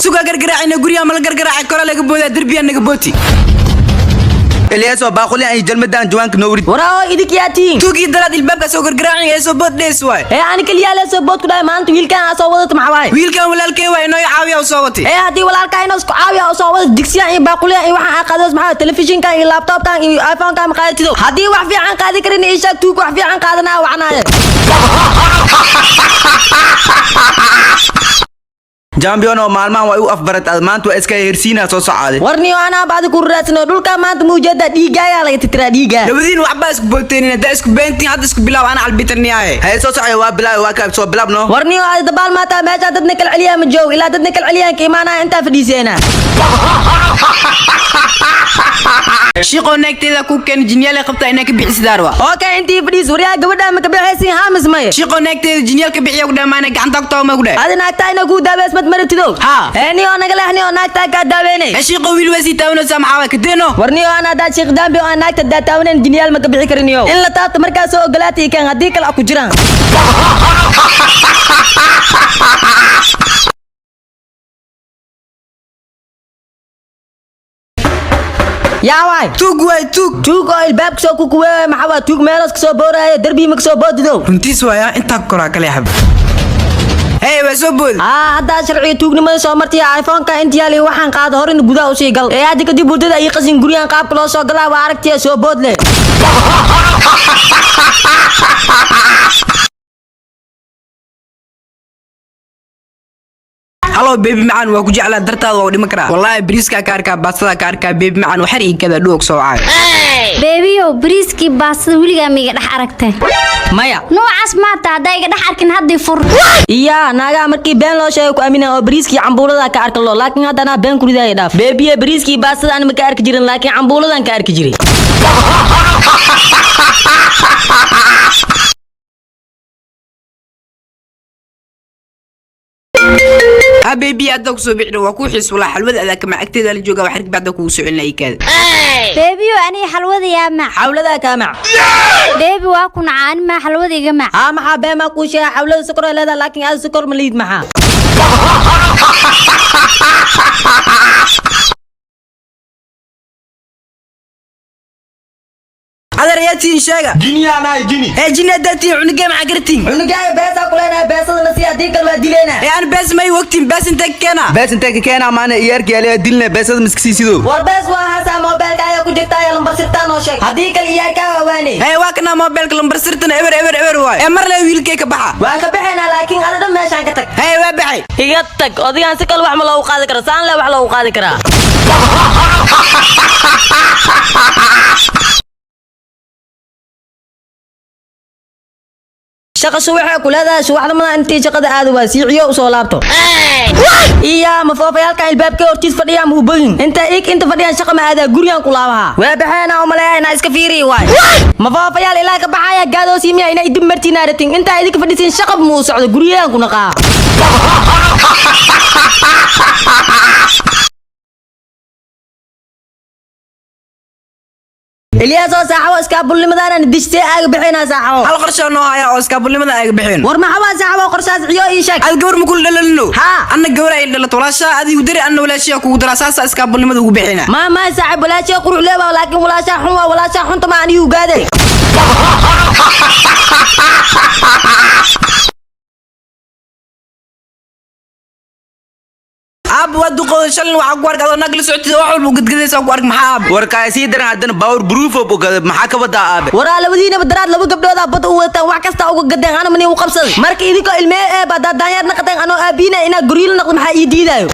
Sugaa gargaraacina, guryaha mala gargaraacay, kora laga boodaa, derbiyaa naga booti. Ilyaas waa baaquli ay jalmadaan jawaanka noo rid. Waraa oo idink yaa tihiin? Tuugii daraad ilbaabka soo gargaraacin ee soo bood dhees waay. Ee ani keliyaa lee soo bood ku dhahay, maanta wiilkan aa soo wadata maxaa waaye? Wiilkan walaalkay waay, inoo caawiya u soo watay. Ee haddii walaalkaa inoo isku caawiya oo soo wada, digsiyan iyo baaquliyan iyo waxaan aa qaadays maxaa, telefishinkan iyo laptopkan iyo iPhonekan ma qaadatido? Haddii wax fiican qaadi karin ii sheeg, tuug wax fiican qaadanaa wacnaaye. Champion oo maalmahan waa igu afbarat, aad maanta waa iska hersiinaa soo socaaday. Warniyo anaa baadi ku raadsano dhulka maanta muujeeda, dhiigaayaa laga titiraa dhiigaa. Labadiin waxbaa isku booteenin, haddaa isku beentiin hadda isku bilaab, ana albitarniyaaye. Haye, soo socaya, waa bilaab, waa ka soo bilaabno. Warniyo aad dabaal maataa, meesha dadna kala celiyaa ma joog, ilaa dadna kala celiyaan ka imaanaya intaa fadhiiseena. Shiiqoo, naagteeda ku keen, jinyaal qabtaa inaa ka bixisidaarwa. Okay, intii fadhiis. Waryaa, gabadha ma ka bixaysin haamis maye? Shiiqoo, naagteeda jinyaal ka bixiya ku dhamaana, gacanta ku tawa ku dhahay. Adi naagtaa ina kuu daaweysmad maratido? Haa. Ee niyo naga leexniyo, naagtaa kaa daaweynay. Ee shiiqoo, wiil waa sii taawanaysaa, maxaa waay kadeeno? Warniyo aan haddaad Sheekh Dambi oo aan naagta daataawanen, jinyaal ma ka bixi kariniyo. In la taabto markaa soo ogolaatay kan, haddii kale ku jiraan. Yaa waay? Tuug waay, tuug. Tuug oo ilbaabka soo kukuweeyo maxaa waa? Tuug meelos kasoo booraayo, derbii ma kasoo boodido? Runtiis waaya, intaa koraa kale xab, hey, waa soo boodi. Aa, haddaa sharciga tuugnimada soo martay, iPhone-ka inta yaali waxaan qaado horena gudaha usii gal. Ee hadda kadib hurdada ii qasin, guryahan qaabka loo soo galaa waa aragtiya, soo bood leh. Hello baby macaan, waa ku jeclaa, dartaada waa u dhiman karaa wallaahi. Bariiskaa ka arkaa, baastada ka arkaa, baby macaan, waxar ii kada dhuog soo wacay. Baby-yow, bariiskii baastada weligaa ma iga dhex aragtay? Maya. Noocaas maanta haddaa iga dhex arkin, haddii fur. Iya, naagaha markii been loo sheego ku aamina oo bariiskii cambuulada ka arka loo, laakiin haddana been ku ridaaya dhaaf. Baby-ye, bariiskii baastada aan ma ka arki jirin, laakiin cambuuladan ka arki jiray. Ha baby, hadda kusoo bixin, waa ku xiis walaa, xalwada adaa kama agteeda la jooga, waxar bacda kugu soo celinaya ikaada. Baby-yow, aniga xalwada yaa mac? Xawladaa kaa mac. Baby, waa ku nacaa, ani maa xalwada iga mac? Haa, maxaa been maa kuu sheega? Xawlada sokor ay leedahay, laakiin aada sokor ma liid maxaa? Adeer, yaa tihiin sheega? Jiniyaanahay, jini. Ee jini haddaa tihiin, cunugee maxaa gartiin? Cunugaaga beesaa ku leenahay, beesadana si, haddii kale waa dileena. Ee aan bees may wogtiin, bees intee ka keena? Bees intee ka keenaa maana, iyaarkii aliyaa dilna, beesada miskasii sido. War bees waa haasaa, moobeelka ayaa ku jirta ayaa, lambar sirtaan oo sheeg, haddii kale iyaarkaa waa waaney. Ee waa kana moobeelka, lambar sirtana eber eber eber waay, ee mar le wiilkay ka baxa. Waan ka baxaynaa, laakiin ada dhan meeshaan ka tag. Hee, waa baxay. Iga tag, odagaan si kale wax ma loogu qaadi karo, saan le wax loogu qaadi karaa. Shaqa subaxee ku leedahay, subaxdamada intii shaqada aada waa siiciyo usoo laabto. Iya, ma foofayaalkan ilbaabkee hortiis fadhiyaan ma ubogin? Inta iig inta fadhiyaan shaqa ma aadaa, guriyaan ku laabaha. Waa baxeena umaleeya inaa iska fiiri waay. Ma foofayaal ilaa ka baxaya gaadoosi miya inay dib martiina ratin? Intaa idinka fadhisiin shaqa muu socdo, guriyaan ku naqaa. Ilyaasoo saaxabo, iskaabulnimadaanan dishtee aaga bixinaa saaxabo. Hal qorshe noo haya oo iskaabulnimada ayga bixin. War maxaa waa saaxabo qorshaas? Ciyo ii sheeg. Ad gabar ma kula dhalalino? Haa. Anna gabar ay dhalato, walaashaa adigu dari, anna walaashiya kugu daraa, saasaa iskaabulnimada ugu bixina. Maa maa saaxib, walaashay qurux leebaa, laakiin walaashaa xun waa, walaashaa xunta ma anigu gaaday. Aab, waa duqooda, shalin waxaa ku ark adoo naag la socotid oo wax walba gadgadaysa ku ark, maxaa aab? Warkaa sii daran, haddana power proof oo ogada, maxaa ka wadaa aabe? Waraa labadiinaba daraad laba gabdhoodaa badda u wadataan, wax kasta uga gadeen, ana mani u qabsaday. Marka idinkoo ilmee eeba haddaad daanyaar naqateen, anoo aabiina inaa guryiila noqdo maxaa ii diidaayo?